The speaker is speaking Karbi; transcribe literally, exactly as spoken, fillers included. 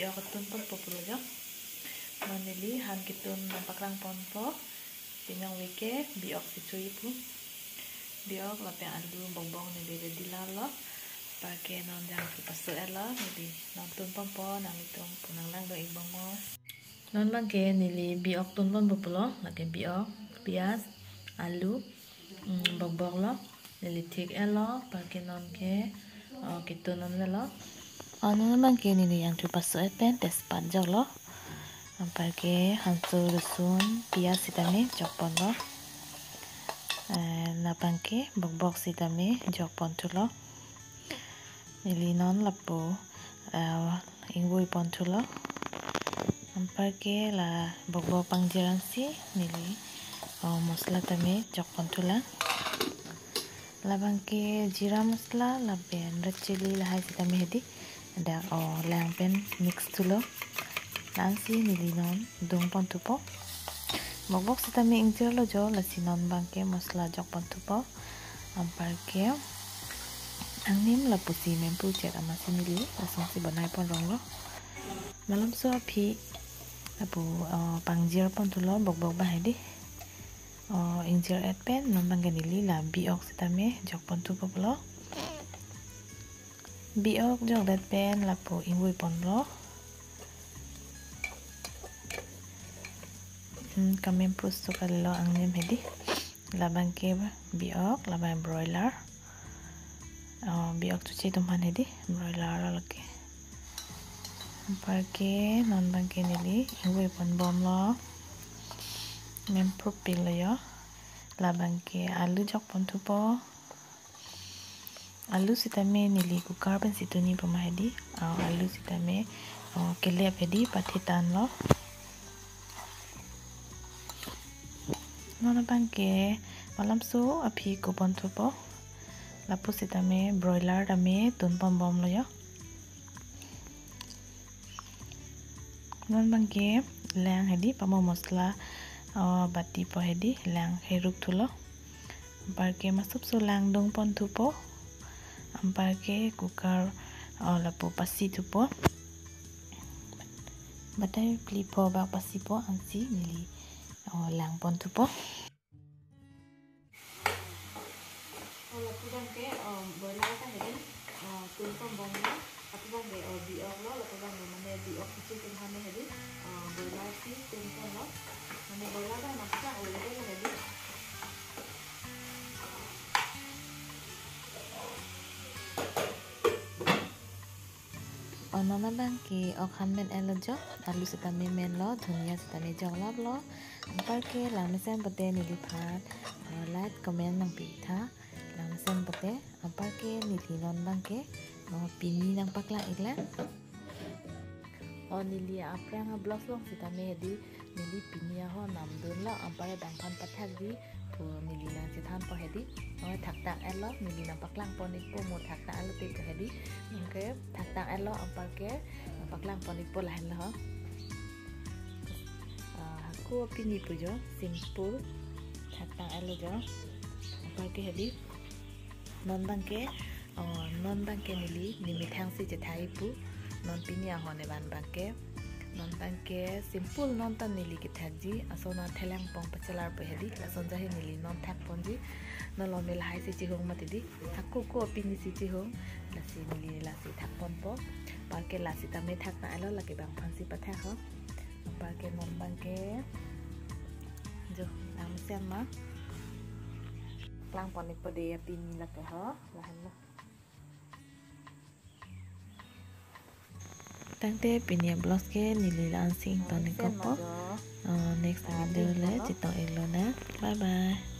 Tun ponpo pulo jo. Non neli han ketun nangpaklang ponpo. Pinong veke biok si cho-i pu. Biok lapen alu bokbok neli ready lalo. Anparke non jangthu paso-etlo, neli non tun ponpo, nanglitum pu nanglangdun-ik bom mo. Non abangke neli biok tun ponpo pulo, lake biok, piyaj, alu, mm, bokbok lo, neli thik-etlo, anparke non ke, oh, ketun non avelo. Oh, non abangke neli jangthu paso-et pen tejpat joklo. Anparke hanso, rosun, piyaj sitame jok ponlo. Eh, labangke bokbok sitame jok ponthulo. Neli non lapu, eh, ingvoi ponthulo. Anparke la bokbok pangjir ansi neli, oh, masala tame jok ponthulang. Labangke jeera masala lapen red chilli lahai sitame hedi. Dak, oh, lang pen mix thulo. La-ansi neli non dung ponthupo. Bokbok sitame ingjirlo jo, lasi non abangke masala jok ponthupo. Anparke angnim lapusi mempru chek amatsi neli lasonsi bonai pon ronglo. Malomso aphi lapu, oh, pangjir ponthulo bokbok abang hedi. Oh, ingjir-et pen non abangke neli la biok sitame jok ponthupo pulo. Biok jokdet pen lapu ingvoi ponlo. Hmm, kamempru so kalilo angnim hedi. Labangke biok, labang broiler. Oh, biok chuche atum aphan hedi, broiler lo lake. Anparke non abangke neli ingvoi pon bomlo. Mempru piklo jo. Labangke alu jok ponthupo. Alu sitame neli cooker pensi tun-i pu ma hedi. Oh, alu sitame, oh, kelep hedi, pathe tanlo. Non abangke malomso aphi ko ponthupo. Lapu sitame broiler tame tun pon bomlo jo. Non abangke lang hedi, pamo masala, oh, batipo hedi, lang heruk thulo. Anparke masopso lang dung ponthupo. Anparke cooker, oh, lapu pasi thupo. Batai phli pho bak pasipo ansi neli, oh, lang ponthupo. Oh, lapu abangke, oh, broiler ta hedi, oh, tun pon bomlo. Lapu abangke, oh, biok lo, lapu abangke mane biok chuche atum aphan hedi, oh, broiler si tun ponlo. Mane broiler ta nangpaklang olo hedi. Oh, non abangke ok han men-etlo jo, alu sitame menlo, dhuniya sitame joklaplo. Anparke langmesen pote neliphan, uh, like, comment nangpitha. Langmesen pote, anparke neli non abangke, uh, pini nangpaklang-iklang. Oh, neli aphrang a-vlogs along sitame hedi, neli pini ahon namdunlo, anparke bangphan pathakji pu neli nangchethanpo hedi. Oh, thaktang-etlo, neli nangpaklang pon-ikpo, mo thaktang-etlo te pu hedi. Anke thaktang-etlo, anparke nangpaklang pon-ikpo lahenlo ho. Ah, hako pini pu jo, simple. Thaktang-etlo jo. Anparke hedi. Non abangke, oh, non abangke neli, nemethang si chethai pu, non pini ahon evan abangke, non abangke simple non ta neli kethakji, ason a thelang pong pachelar pu hedi, lason jahi neli non thak ponji, non lo me lahai si chehung mati di, hako ko pini si chehung, lasi neli lasi thak ponpo, anparke la sitame thaktang-etlo lake bangphan si pathak ho, anparke non abangke, jo, langmesen ma. Klang pon-ikpo de ya pini lake ho, lahenlo. Tangte pini a-vlogs ke neli la-ansi ington-ik kokpo. Ah, next video le chetong-iklo na. Bye bye.